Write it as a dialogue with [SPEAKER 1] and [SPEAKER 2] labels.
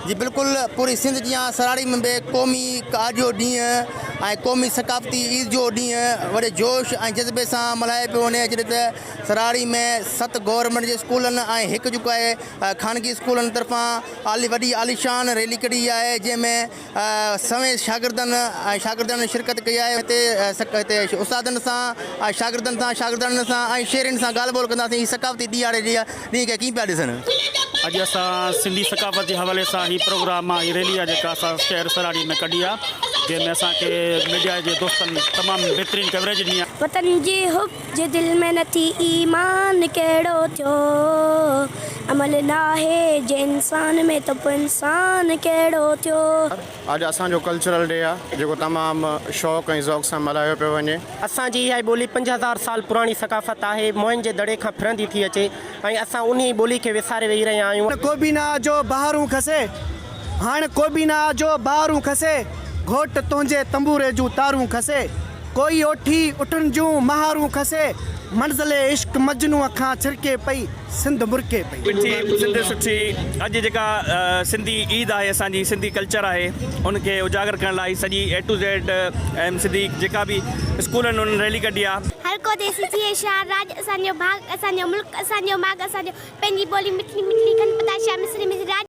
[SPEAKER 1] جي بلڪل پوري سنڌ جيان سراڙي ۾ به قومي ڪا جو ڏينهن ۽ قومي ثقافتي عيد جو ڏينهن وڏي جوش ۽ جذبي سان ملهايو پيو وڃي جڏهن ته سراڙي ۾ ست گورنمينٽ جي اسڪولن ۽ هڪ جيڪو آهي خانگي اسڪولن طرفان عالي وڏي عاليشان ريلي ڪڍي وئي آهي جنهن ۾ سوين شاگردن ۽ شاگردياڻين شرڪت ڪئي آهي هتي هتي استادن سان ۽ شاگردن سان شاگردياڻين سان ۽ شهرين سان ڳالهه ٻولهه ڪنداسين هي ثقافتي ڏيهاڙي ڏينهن کي ڪيئن پيا ڏسن.
[SPEAKER 2] اڄ اسان سنڌي ثقافت جي حوالي سان هي پروگرام آ هي ريلي آ جيڪا اسان شهر سراڙي ۾ ڪڍي آ جنهن ۾ اسان کي ميڊيا جي دوستن تمام بهترين ڪوريج ڏني آ.
[SPEAKER 3] وطن جي حب جي دل ۾ نه ٿي ايمان ڪهڙو ٿيو عمل ناهي جي انسان ۾ ته پوء انسان ڪهڙو ٿيو.
[SPEAKER 4] اڄ اسان جو ڪلچرل ڊي آ جيڪو تمام شوق ۽ ذوق سان ملهايو پيو وڃي.
[SPEAKER 5] اسان جي اها ئي ٻولي 5000 سال پراڻي ثقافت آهي، موهن جي دڙي کان ڦرندي ٿي اچي ۽ اسان انهي ئي ٻولي کي وساري ويهي رهيا آهيون.
[SPEAKER 6] هاڻ ڪوبينا جو بهارون کسي، هاڻ ڪوبينا جو بهارون کسي، گهوٽ تنهنجي تنبوري جون تارون کسي. ڪوئي اوٺي اٺن جون مهارون کسي، منزل عشق مجنونء کان ڇرڪي پئي، سنڌ مرڪي پئي.
[SPEAKER 7] مٺي سنڌ سٺي اڄ جيڪا سنڌي عيد آهي اسان جي سنڌي ڪلچر آهي ان کي اجاگر ڪرڻ لاء سڄي اي ٽو زيڊ ايم سنڌي جيڪا به اسڪول آهن انهن ريلي ڪڍي آهي.
[SPEAKER 8] هر ڪو ديسي ٿئي شاهه راڄ اسان جو ڀاڳ اسان جو ملڪ اسان جو ماڳ اسان جو پنهنجي ٻولي مٺڙي مٺڙي کنڊ پتاشا مصري مصري راڄ.